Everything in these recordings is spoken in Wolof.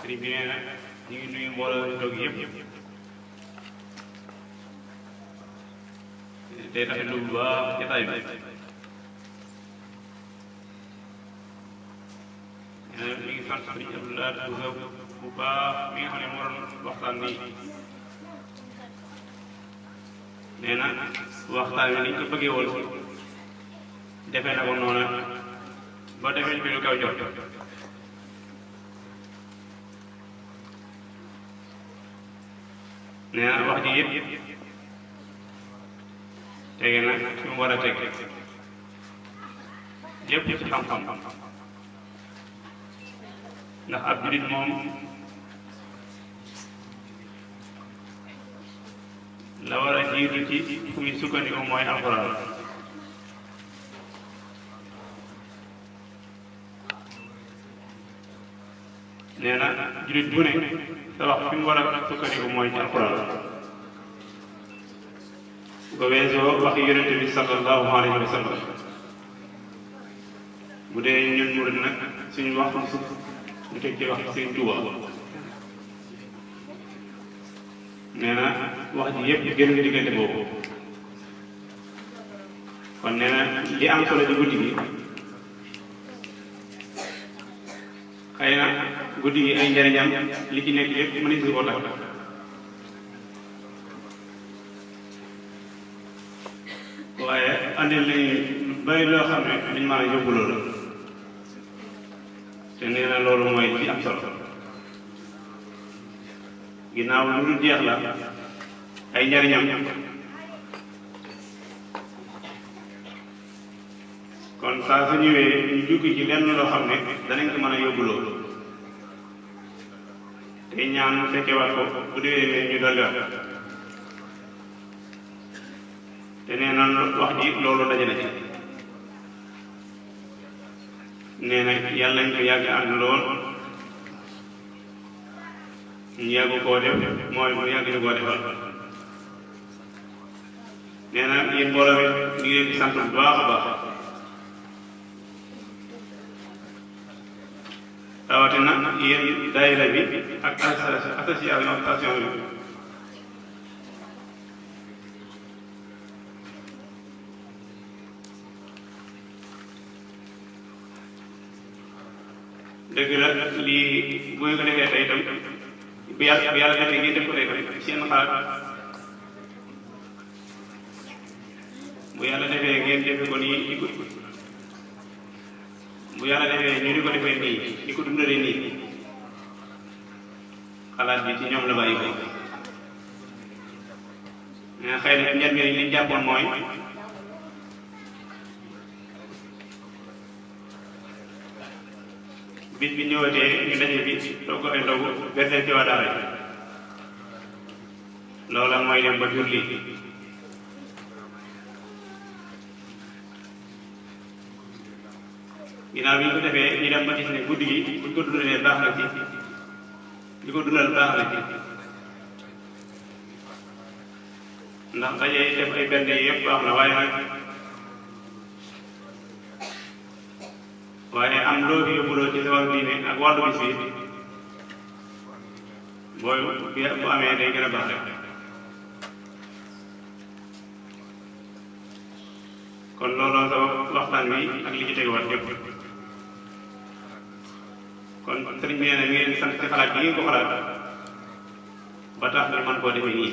sëriñ bi nee na ñu ngi nuyu mbooloo ñu toog yëpp tey rafetlu bu baax jotaay bi. nee na mi ngi sant sëriñ Abdoulaye Bousso bu baax mi nga xam ne moo doon waxtaan nii. nee na waxtaan wi ni ñu ko bëggee woon defee na ko noonu ba defee fi lu kaw jot. nee na wax ji yëpp tege na fi mu war a teg yëpp ci xam-xam ndax ab jullit moom la war a jiitu ci fu muy sukkandiku mooy alxuraan. nee na jullit bu ne sa wax fi mu war a sukkandiku mooy ci alxuraan. bu ko weesoo waxi yonente bi sallallahu alayhi wa sallam. bu dee ñun murid nag suñu wax ñu teg ci wax Sëriñ Tuubaa. nee na wax ji yëpp génn diggante boobu. kon nee na li am solo ci guddi gi xëy na guddi gi ay njariñam li ci nekk yëpp mënees na koo takk. waaye andil nañu lu bari loo xam ne dañ mën a yóbbu loolu te nee na loolu mooy li am solo. ginnaaw lu dul jeex la ay njariñam kon saa su ñëwee ñu jukki ci lenn loo xam ne danañ ko mën a yóbbuloo te ñaan fekkewaat ko bu déwénee ñu dolliwaat. te nee na wax ji loolu daje na ci. nee na yàlla nañ ko yàgg ànd lool ñu yàgg koo def mooy mu yàgg ñu koo defal. nee na yéen mbooloo mi ñu ngi leen di sant bu baax a baax. rawatina yéen daayira bi ak association bi. dëgg la lii bu ñu ko defee tey itam bu yàlla defee ngeen def ko tey seen xalaat bu yàlla defee ngeen defe ko nii bu yàlla defee ñu di ko defee nii di ko dundalee nii xalaat bi ci ñoom la bàyyi ko. mais xëy na njëriñ li ñu jàppoon mooy bis bi ñëwatee ñu daje bi togg ay ndogu berte ci waa daara ji loola mooy dem ba jur lii. ginnaaw bi ñu ko defee ñu dem ba gis ne guddi gi buñ ko dundalee baax na ci li ko dundal baax na ci ndax daje def ay bernde yëpp baax na waaye am loo fi yóbbuloo ci sa wàllu diine ak wàllu bis bi booy bu amee day gën a baax rek. kon looloo sabab waxtaan wi ak li ci teguwaat yëpp. kon sëriñ bi nee na mi ngi leen di sant ci xalaat bi ngeen ko xalaat ba tax ñu mën koo defee nii.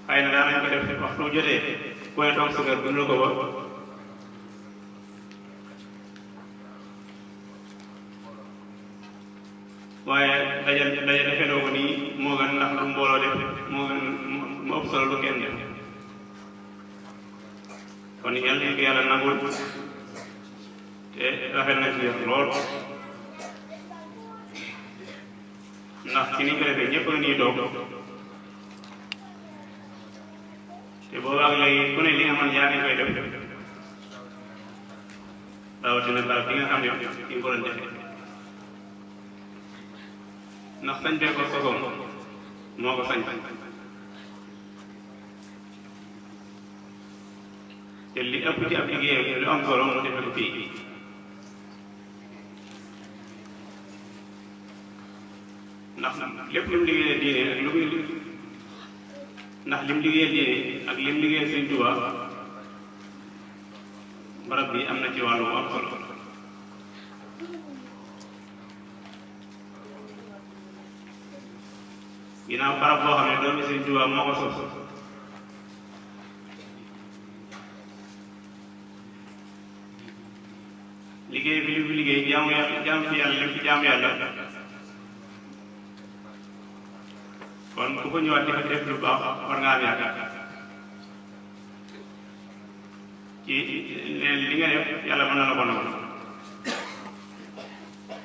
xëy na daanañ ko def waxtu jotee ku ne toog sa kër dundal ko ba waaye daje defendoo ko nii moo gën ndax lu mbooloo def moo gën mu ëpp solo lu kenn def. kon yàlla nañ ko yàlla nangul te rafet na ci lool ndax ci niñ ko defee ñëpp a nii toog te boobaag léegi ku ne li nga mën yaa ngi koy def rawatina barab bi nga xam ne fi nga ko doon defee ndax sañ bee ko sosoon moo ko sañ te li ëpp ci ab liggéeyam lu am solo mu defe ko fii ndax lépp lu mu liggéeyal diine ak lu muy ndax lim liggéeyal diine ak lim liggéeyal Sëriñ Tuubaa barab bi am na ci wàllu bu am solo ginnaaw barab boo xam ne doomi Sëriñ Tuubaa moo ko sos liggéey bi li fi liggéey jaamu fi yàlla lim fi jaamu yàlla kon ku ko ñëwaat di fa def lu baax war nga am yaakaar ci li nga def yàlla mën na la ko nangu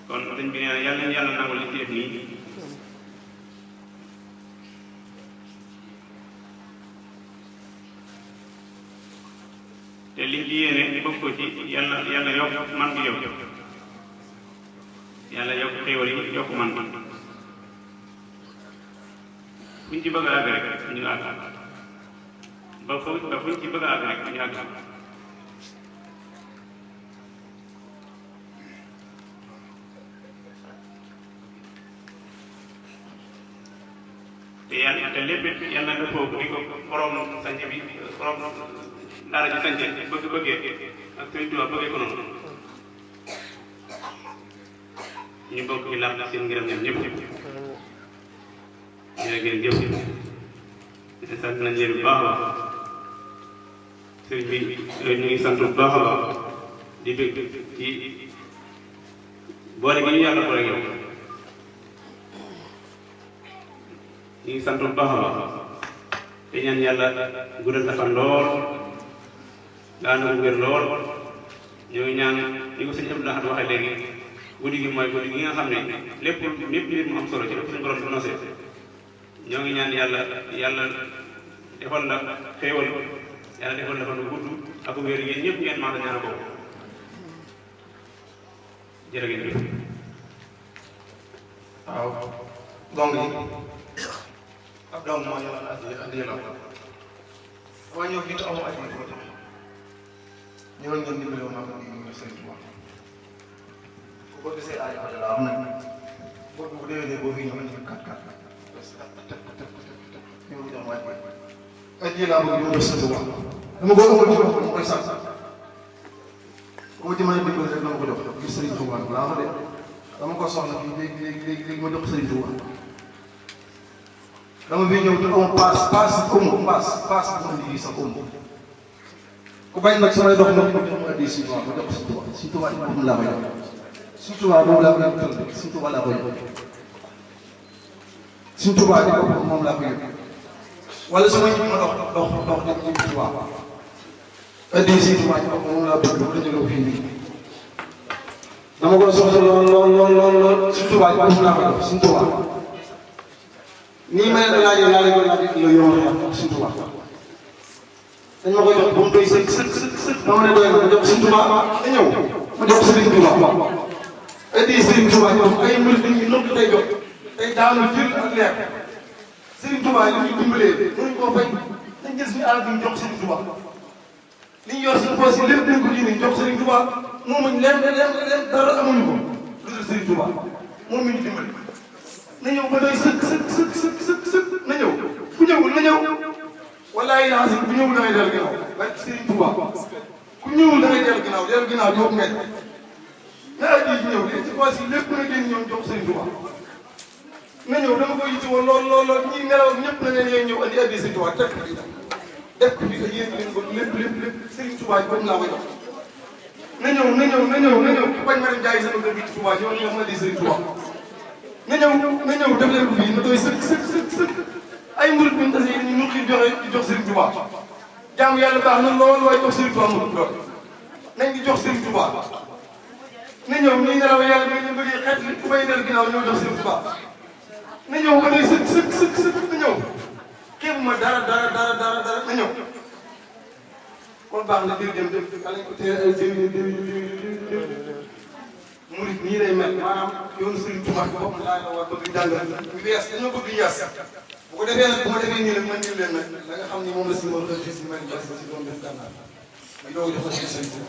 kon sëñ bi nee na yàlla nañu yàlla nangu li ci def nii te liñ ci yéene bëgg ko ci yàlla yokk man gi yokk yàlla yokk xéewal yi yokk man fuñ ci bëgg a àgg rek ñu àgg ba fuñ ci bëgg a àgg rek ñu àgg te lépp yàlla dëppoo ni ko borom sanc bi borom daara ji sanc bëggee ak Sëriñ Tuubaa bëggee ko noonu ñu bokk ci làq seen ngërëm ñoom ñëpp jërë ngeen jëf sant nañ leen bu baax a baax sëriñ bi ñu ngi sant bu baax a baax di bëgg ci boole gi ñu yàlla boole yow ñu ngi sant bu baax a baax te ñaan yàlla guddal sa fan lool daanaka wér lool ñoo ngi ñaan ni ko sëñ Abdou Lahad waxee léegi guddi gi mooy guddi gi nga xam ne lépp mbir mu am solo ci lépp suñu borom du nosee ñoo ngi ñaan yàlla defal la xéewal yàlla defal la fa nu gudd ak wér yéen ñëpp ngeen maa ñaan ko jërë ngeen jëf. waaw dong yi ab dong moo ñëwoon addiya la waaye ñëw fii te amoo addiya ko jox ñëwoon ngeen dimbale wu ma ko ñu Sëriñ Tuubaa ku ko gisee aay fa la am na boo bu déwénee boo fi ñëw indi 4-4 ñëw jox ma addiya laa bëgg ñu def Sëriñ Tuubaa dama ko amul ci wax dama koy sant boo ci mën a dimbale rek dama ko jox ngir Sëriñ Tuubaa laa ma de dama ko soxla fii léegi ma jox Sëriñ Tuubaa dama fi ñëw te amoo paas bu ma liggéey sax amoo ku bañ nag samay dox nag ma jox ma addi Sëriñ Tuubaa ma jox Sëriñ Tuubaa moom laa koy jox Sëriñ Tuubaa moom laa koy jox Sëriñ Tuubaa laa koy jox Sëriñ Tuubaa di boppam moom laa koy jox wala sama nit ma dox dem Sëriñ Tuubaa addi Sëriñ Tuubaa di boppam moom laa bëgg bu dañu fii nii dama ko soxla lool Sëriñ Tuubaa di boppam laa koy jox Sëriñ Tuubaa nii ma leen di laajee laa leen koy laaj la yoon xam Sëriñ Tuubaa dañ ma koy jox ba mu doy sëkk dama ne doy na ma jox Sëriñ Tuubaa ma ñëw ma jox Sëriñ Tuubaa addi Sëriñ Tuubaa ñoom ay mbir dañuy noppi tey jot tey daanu jël ak leer Sëriñ Tuubaa li ñuy dimbalee mënuñ koo fay dañ jël suñu alal bi ñu jox Sëriñ Tuubaa li ñu yor suñu poos yi lépp dañ ko jëlee jox Sëriñ Tuubaa moom ñu leen dara amuñu ko lu dul Sëriñ Tuubaa moom mi ñu dimbali na ñëw ba doy sëkk na ñëw ku ñëwul na ñëw wallaahi naa si ku ñëwul da ngay dellu ginnaaw barke Sëriñ Tuubaa ku ñëwul da ngay dellu ginnaaw jóob ngeen na addi ji ñëw li ci poos yi lépp na génn ñoom jox Sëriñ Tuubaa na ñëw dama koy yitti woon lool ñi nelaw ñëpp na leen yéen ñëw andi addi Sëriñ Tuubaa def ko fi yéen leen ko lépp Sëriñ Tuubaa boobu laa koy jox na ñëw ku bañ ma dem jaay sama kër gi ci Tuubaa ñoo ñu ma addi Sëriñ Tuubaa na ñëw def leen ko fii na doy sëkk ay murit buñ tase ñu nu xiir joxe di jox Sëriñ Tuubaa jaamu yàlla baax na lool waaye jox Sëriñ Tuubaa mu lool nañ di jox Sëriñ Tuubaa na ñëw ñuy nelaw yàlla may leen bëggee xeet li ku bay del ginnaaw ñëw jox Sëriñ Tuubaa na ñëw ba doy sëkk na ñëw xeebu ma dara na ñëw kon baax na jërëjëf alañ ko teel ay déwén murit nii lay mel maanaam yoonu Sëriñ Tuubaa bi boppam laa la war bëgg jàngal ñu bees dañoo bëgg yees bu ko defee nag bu ma defee nii nag man leen nag la nga xam ni moom la si war a si mel si doon def gànnaar may doog jox ko si Sëriñ Tuubaa